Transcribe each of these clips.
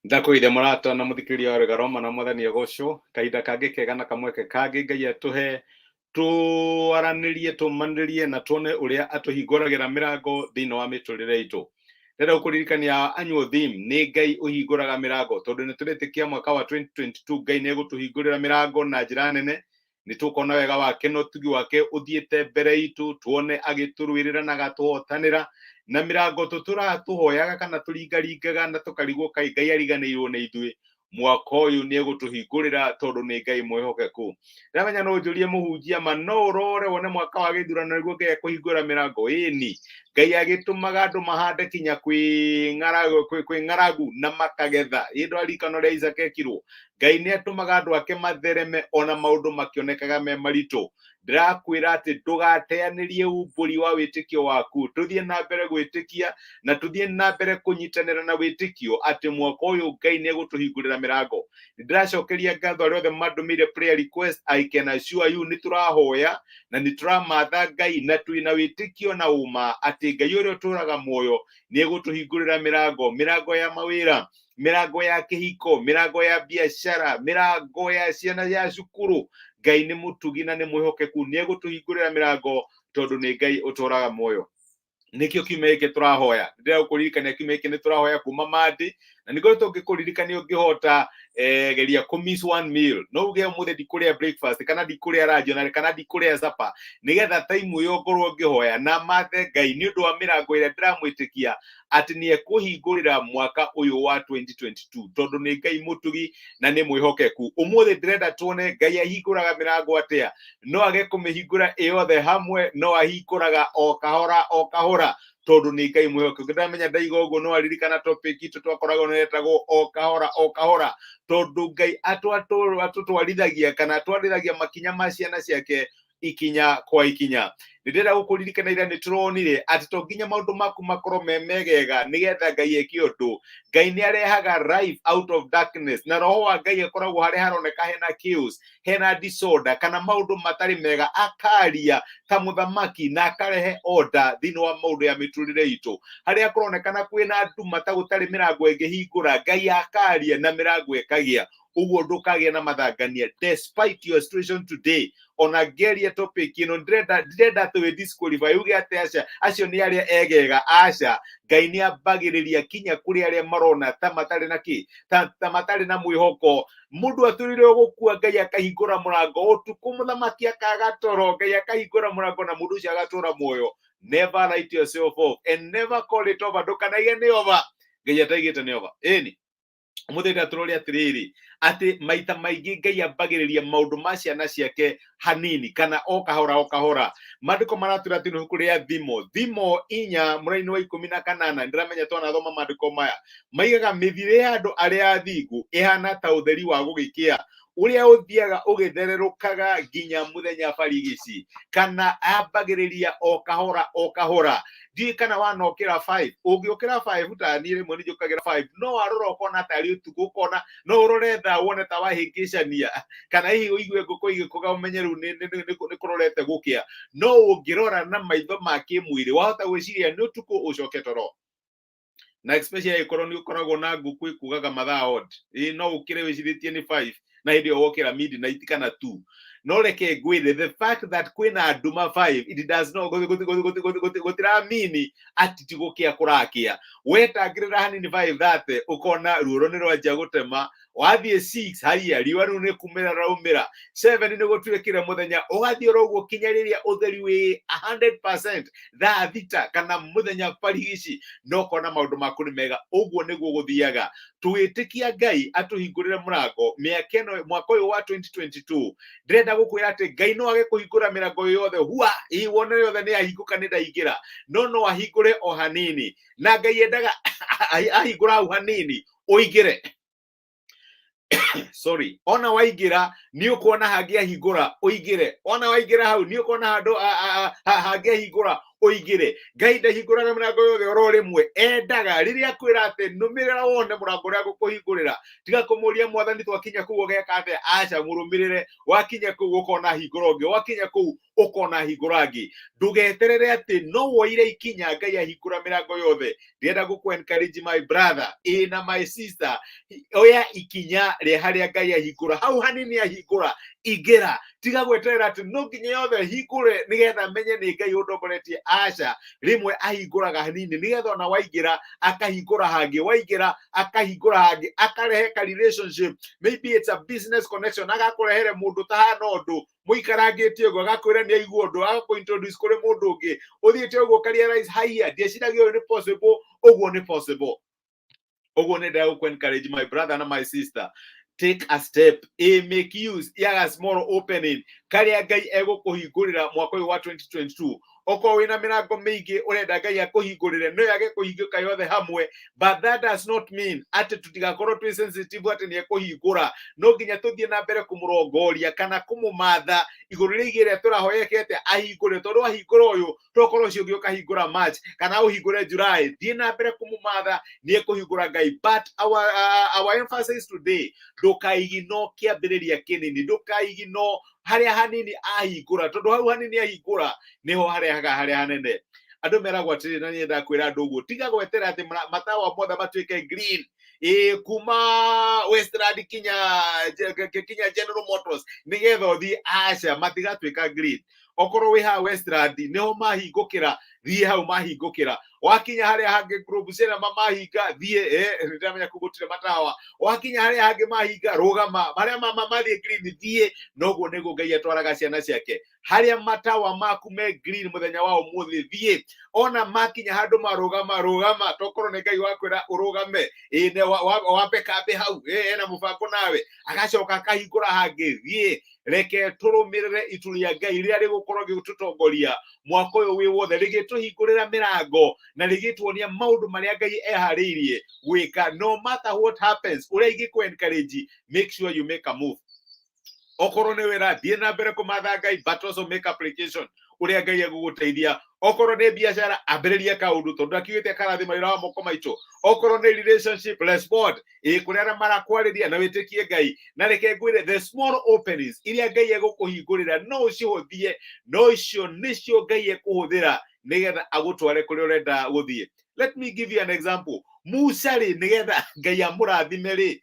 Ndakũgeithia mũrata na mũthikĩrĩria wa Rwĩga Roma na Mwathani agocwo. Kahinda kangĩ kega na kamweke kangĩ Ngai atũhe twaranĩrie, tũmanĩrie na tuone ũrĩa atũhingũragĩra mĩrango thĩinĩ wa mĩtũrĩre itũ. Ndĩrenda gũkũririkania annual theme nĩ Ngai ũhingũraga mĩrango, tondũ nĩ tũretĩkia mwaka wa 2022 Ngai nĩ egũtũhingũrĩra mĩrango na njĩra nene. Nĩ tũkona wega wake na ũtugi wake ũthiĩte mbere itũ, tuone agĩtũrũĩrĩra na agatũhotanĩra na mĩrango tũtũraga tũhoyaga kana tũringaringaga na tũkarigwo kaĩ Ngai ariganĩirwo nĩ ithuĩ. Mwaka ũyũ nĩ egũtũhingũrĩra tondũ nĩ Ngai mwĩhokeku. Ndamenya no ũnjũrie, mũhunjia, ma no ũrore wone mwaka wa gĩthurano nĩguo Ngai ekũhingũra mĩrango? Ĩni, Ngai agĩtũmaga andũ mahande kinya kwĩ ng'aragu na makagetha. Ĩ ndwaririkana ũrĩa Isaka ekirwo? Ngai nĩ atũmaga andũ ake mathereme ona maũndũ makĩonekaga me maritũ. Ndĩrakwĩra atĩ ndũgateanĩrie umbũri wa wĩtĩkio waku. Tũthiĩ na mbere gwĩtĩkia na tũthiĩ na mbere kũnyitanĩra na wĩtĩkio atĩ mwaka ũyũ Ngai nĩ egũtũhingũrĩra mĩrango. Nĩ ndĩracokeria ngatho arĩa othe mandũmĩire prayer request. I can assure you nĩ tũrahoya na nĩ tũramatha Ngai na twĩna wĩtĩkio na ũma atĩ Ngai ũrĩa ũtũraga muoyo nĩ egũtũhingũrĩra mĩrango, mĩrango ya mawĩra, mĩrango ya kĩhiko, mĩrango ya biacara, mĩrango ya ciana ya cukuru. Ngai nĩ mũtugi na nĩ mwĩhokeku, nĩ egũtũhingũrĩra mĩrango tondũ nĩ Ngai ũtũraga muoyo. Nĩkĩo kiumia gĩkĩ tũrahoya. Ndĩrenda gũkũririkania kiumia gĩkĩ nĩ tũrahoya kuma Monday, na nĩngũrĩ tũngĩkũririkania ũngĩhota, geria kũ miss one meal. No uge ũmũthĩ ndikũrĩa breakfast kana ndikũrĩa lunch ona kana ndikũrĩa supper, nĩgetha time ĩyo ngorwo ngĩhoya na mathe Ngai nĩ ũndũ wa mĩrango ĩrĩa ndĩramwĩtĩkia atĩ nĩ ekũhingũrĩra mwaka ũyũ wa 2022, tondũ nĩ Ngai mũtugi na nĩ mwĩhokeku. Ũmũthĩ ndĩrenda tuone Ngai ahingũraga mĩrango atĩa. No age kũmĩhingũra ĩyothe hamwe, no ahingũraga o kahora o kahora, tondũ nĩ Ngai mwĩhokeku. Ndamenya ndaiga ũguo no aririkana topic itũ twakoragwo nayo ĩtagwo o kahora o kahora, tondũ Ngai atũtwarithagia kana atwarithagia makinya ma ciana ciake ikinya kwa ikinya. Nĩ ndĩrenda gũkũririkana ira nĩ tũronire atĩ to nginya maũndũ maku makorwo me megega nĩgetha Ngai eke ũndũ. Ngai nĩ arehaga life out of darkness, na roho wa Ngai akoragwo harĩa haroneka hena chaos, hena disorder kana maũndũ matarĩ mega, akaria ta mũthamaki na akarehe order thĩinĩ wa maũndũ ya mĩtũrĩre itũ. Harĩa kũronekana kwĩna nduma ta gũtarĩ mĩrango ĩngĩhingũra, Ngai akaria na mĩrango ĩkagĩa. Ũguo ndũkagĩa na mathangania despite your situation today. Ona ngeria topic ĩno, ndĩrenda atĩ wĩ disqualify uge atĩ aca, acio nĩ arĩa egega. Aca, Ngai nĩ ambagĩrĩria kinya kũrĩ arĩa marona ta matarĩ na kĩ, ta matarĩ na mwĩhoko. Mũndũ atũrire gũkua, Ngai akahingũra mũrango. Ũtukũ mũthamaki akaga toro, Ngai akahingũra mũrango na mũndũ ũcio agatũra muoyo. Never write yourself off and never call it over. Ndũkanaige nĩ over Ngai ataigĩte nĩ over. Ĩni ũmũthĩ ndatũrore atĩrĩrĩ, atĩ maita maingĩ Ngai ambagĩrĩria maũndũ ma ciana ciake hanini kana o kahora o kahora. Maandĩko maratwĩra atĩ nĩ ibuku rĩa Thimo, Thimo 4 mũraini wa 18. Ndĩramenya twanathoma maandĩko maya maigaga mĩthiĩre ya andũ arĩa athingu ĩhana ta ũtheri wa gũgĩkĩa ũrĩa ũthiaga ũgĩthererũkaga nginya mũthenya barigici, kana ambagĩrĩria o kahora o kahora. Ndiũĩ kana wanokĩra 5, ũngĩũkĩra 5 ta niĩ rĩmwe nĩ njũkagĩra 5, no warora ũkona tarĩ ũtukũ, ũkona no ũrore thaa wone ta wahĩngĩcania, kana hihi ũigue ngũkũ igĩkũga ũmenye rĩu nĩ kũrorete gũkĩa. No ũngĩrora na maitho ma kĩmwĩrĩ wahota gwĩciria nĩ ũtukũ, ũcoke toro. Na especially angĩkorwo nĩ ũkoragwo na ngũkũ ĩkugaga mathaa odd, ĩ no ũkĩre wĩcirĩtie nĩ 5 na hĩndĩ ĩyo wokĩra midnight kana 2. No reke ngwĩre, the fact that kwĩna nduma 5, it does not gũtiramini atĩ ti gũkĩa kũrakĩa. Wetangĩrĩra hanini 5:30, ũkona ruoro nĩ rwanjia gũtema. Wathiĩ 6, haiya, riũa rĩu nĩ kumĩra raumĩra. 7, nĩ gũtuĩkire mũthenya. Ũgathiĩ oro ũguo kinya rĩrĩa ũtheri wĩ 100% thaa 6 kana mũthenya barigici, no ũkona maũndũ maku nĩ mega. Ũguo nĩguo gũthiaga. Tũgĩtĩkia Ngai atũhingũrĩre mũrango mĩaka ĩno, mwaka ũyũ wa 2022, ndĩrenda gũkwĩra atĩ Ngai no age kũhingũra mĩrango yothe hua ĩ wone yothe nĩ yahingũka, nĩ ndaingĩra. No ahingũre o hanini, na Ngai endaga ahingũra hau hanini ũingĩre. Sorry, ona waingĩra nĩ ũkuona hangĩ ahingũra ũingĩre. Ona waingĩra hau nĩ ũkuona handũ hangĩ ahingũra. Ũingĩre. Ngai ndahingũraga mĩrango yothe oro rĩmwe. Endaga rĩrĩa akwĩra atĩ nũmĩrĩra wone mũrango ũrĩa ngũkũhingũrĩra. Tiga kũmũria, "Mwathani, twakinya kũu ũgeka atĩa?" Aca, mũrũmĩrĩre. Wakinya kũu ũkona hingũra ũngĩ, wakinya kũu ũkona hingũra angĩ. Ndũgeterere atĩ no woire ikinya Ngai ahingũra mĩrango yothe. Ndĩrenda gũkũ encourage, my brother ĩ na my sister, oya ikinya rĩa harĩa Ngai ahingũra, hau hanini ahingũra, ingĩra. Tiga gweterera atĩ no nginya yothe hingũre nĩgetha menye nĩ Ngai ũndongoretie. Aca, rĩmwe ahingũraga hanini nĩgetha ona waingĩra akahingũra hangĩ, waingĩra akahingũra hangĩ, akarehe ka relationship, maybe it's a business connection, agakũrehere mũndũ tahana ũndũ mũikarangĩtie ũguo, agakwĩra nĩ aigua ũndũ, agakũ introduce kũrĩ mũndũ ũngĩ ũthiĩte ũguo ũkarealize, haiya, ndieciragia ũyũ nĩ possible, ũguo nĩ possible. Ũguo nĩ ndagũkũ encourage, my brother na my sister, take a step, a make use ya a small opening karĩa Ngai egũkũhingũrĩra mwaka ũyũ wa 2022. Okorwo wĩna mĩrango mĩingĩ ũrenda Ngai akũhingũrĩre, no yage kũhingũka yothe hamwe, but that does not mean atĩ tũtigakorwo twĩ sensitive atĩ nĩ ekũhingũra. No nginya tũthiĩ na mbere kũmũrongoria kana kũmũmatha igũrũ rĩgiĩ ĩrĩa tũrahoyekete ahingũre, tondũ ahingũra ũyũ, tokorwo ũcio ũngĩ ũkahingũra March kana ũhingũre July. Thiĩ na mbere kũmũmatha, nĩ ekũhingũra Ngai. But our emphasis today, ndũkaigino kĩambĩrĩria kĩnini, ndũkaigino harĩa hanini ahingũra, tondũ hau hanini ahingũra niho harehaga harĩa hanene. Andũ meragwo atĩrĩ, na niĩ ndakwĩra andũ ũguo, tiga gwetera atĩ matawa mothe matuĩke green ĩ kuma Westland kinya General Motors nigetha ũthiĩ. Aca, matigatuĩka green. Okorwo wĩ haha Westland niho mahingũkĩra, thiĩ hau mahingũkĩra. Wakinya harĩa hangĩ Globe Cinema mahinga, thiĩ. Nĩndamenya kũu gũtirĩ matawa. Wakinya harĩa hangĩ mahinga, rũgama. Harĩa mama mathiĩ green, thiĩ. Noguo nĩguo Ngai atwaraga ciana ciake. Harĩa matawa maku me green mũthenya wa ũmũthĩ, thiĩ. Ona makinya handũ marũgama, rũgama. Tokorwo nĩ Ngai wakwĩra ũrũgame, ĩ nĩ wambe kambĩ hau, ĩ ena mũbango nawe, agacoka akahingũra hangĩ, thiĩ. Reke tũrũmĩrĩre itu rĩa Ngai rĩrĩa rĩgũkorwo gĩgĩtũtongoria mwaka ũyũ wĩ wothe, rĩgĩtũhingũrĩra mĩrango na rĩgĩtuonia maũndũ marĩa Ngai eharĩirie gwĩka. No matter what happens, ũrĩa ingĩkũ encourage, make sure you make a move. Okorwo nĩ wĩra, thiĩ na mbere kũmatha Ngai, but also make application ũrĩa Ngai egũgũteithia. Okorwo nĩ biacara, ambĩrĩria kaũndũ, tondũ akiugĩte karathima wĩra wa moko maitũ. Okorwo nĩ relationship, respond ĩ kũrĩa arĩa marakwarĩria na wĩtĩkie Ngai. Na reke ngwĩre, the small openings iria Ngai egũkũhingũrĩra no ũcihũthie, no icio nĩcio Ngai ekũhũthĩra nĩgetha agũtware kũrĩa ũrenda gũthiĩ. Let me give you an example. Musa rĩ, nĩgetha Ngai amũrathime rĩ,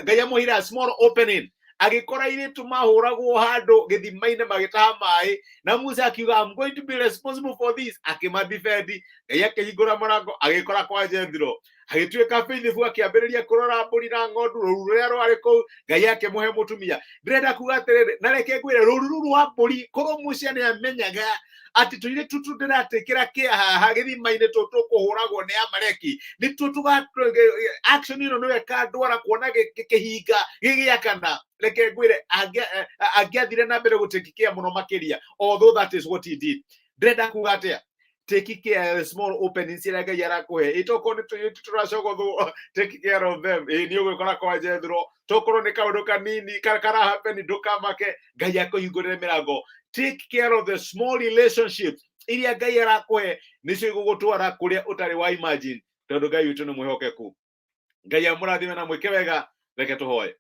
Ngai amũheire a small opening, agĩkora airĩtu mahũragwo handũ gĩthima-inĩ magĩtaha maĩ, na Musa akiuga, "I'm going to be responsible for this." Akĩmadefend. Ngai akĩhingũra mũrango, agĩkora kwa Jethro, agĩtuĩka faithful, akĩambĩrĩria kũrora mbũri na ng'ondu, rũru rũrĩa rwarĩ kũu. Ngai akĩmũhe mũtumia. Ndĩrenda kuga atĩrĩrĩ, na reke ngwĩre, rũru rũu rwa mbũri, korwo Musa nĩ amenyaga atĩ tũirĩtu tu ndĩratĩkĩra kĩa haha gĩthima-inĩ tũ tũkũhũragwo nĩ Amaleki, nĩtuo tũga action ĩno nĩyo ĩkandwara kuona kĩhinga gĩgĩakana, reke ngwĩre, angĩathire na mbere gũtake care mũno makĩria, although that is what he did. Ndĩrenda kuga atĩa? Take care small openings iria Ngai arakũhe. Itokorwo nĩ tũirĩtu tũracogothwo, take care of them. Ĩ nĩ ũgũkora kwa Jethro. Tokorwo nĩ kaũndũ kanini karahappen, ndũkamake, Ngai akũhingũrĩre mĩrango. Take care of the small relationships iria Ngai arakũhe, nĩcio igũgũtwara kũrĩa ũtarĩ wa imagine, tondũ Ngai witũ nĩ mwĩhokeku. Ngai amũrathime na mwĩke wega. Reke tũhoe.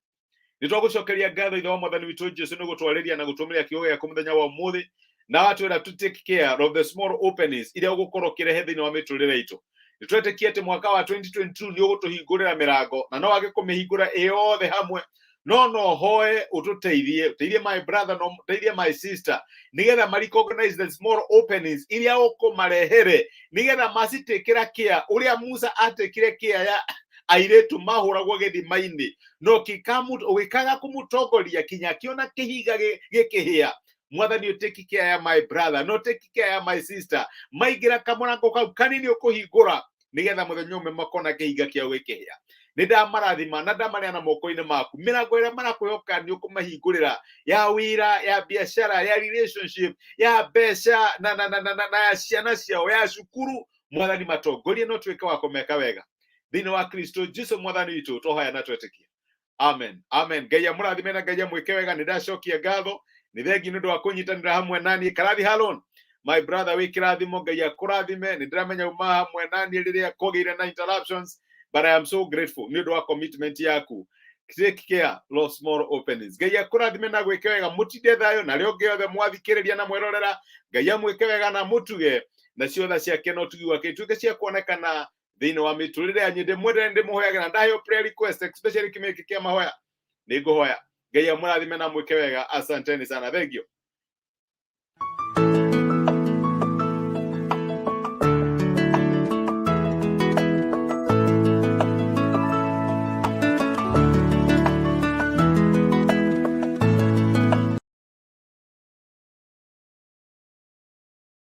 Nĩ twagũcokeria ngatho, Ithe wa Mwathani witũ Jesu, nĩ gũtwarĩria na gũtũmĩra kiugo gĩaku mũthenya wa ũmũthĩ, na watwĩra to take care of the small openings iria ũgũkorwo ũkĩrehe thĩinĩ wa mĩtũrĩre itũ. Nĩ twetĩkie atĩ mwaka wa 2022 nĩ ũgũtũhingũrĩra mĩrango, na no wage kũmĩhingũra ĩyothe hamwe, no hoe ũtũteithie, ũteithie my brother no ũteithie my sister, nĩgetha ma recognize the small openings iria ũkũmarehere, nĩgetha macitĩkĩra care ũrĩa Musa atekire care ya airĩtu mahũragwo gĩthima-inĩ, no ũgĩkaga kũmũtongoria kinya akĩona kĩhinga gĩkĩhĩa. Mwathani, ũtake care ya my brother no take care ya my sister, maingĩra kamũrango kau kanini ũkũhingũra, nĩgetha mũthenya ũmwe makona kĩhinga kĩao gĩkĩhĩa. Nĩ ndamarathima na ndamaneana moko-inĩ maku. Mĩrango ĩrĩa marakwĩhoka nĩ ũkũmahingũrĩra, ya wĩra, ya biacara, ya relationship, ya mbeca, na ya ciana ciao, ya cukuru. Mwathani, matongorie no tuĩke wa kũmeka wega thĩinĩ wa Kristo Jesu Mwathani witũ tũhoya na twetĩkia. Amen, amen. Ngai amũrathime na Ngai amwĩke wega. Nĩ ndacokia ngatho, nĩ thengi nĩ ũndũ wa kũnyitanĩra hamwe naniĩ. Karathi Halon. My brother, wĩ kĩrathimo, Ngai akũrathime. Nĩ ndĩramenya uma hamwe naniĩ rĩrĩa kwagĩire na interruptions, but I am so grateful nĩ ũndũ wa commitment yaku. Take care of small openings. Ngai akũrathime na gwĩke wega, mũtinde thayũ na arĩa ũngĩ othe mwathikĩrĩria na mwerorera. Ngai amwĩke wega na mũtuge, nacio tha ciake na ũtugi wake ituĩke cia kuonekana thĩinĩ wa mĩtũrĩre yanyu. Ndĩmwendere, ndĩmũhoyagĩra, ndaheo prayer request, especially kĩmĩki kĩa mahoya, nĩ ngũhoya Ngai amũrathime na mwĩke wega. Asanteni sana, thank you.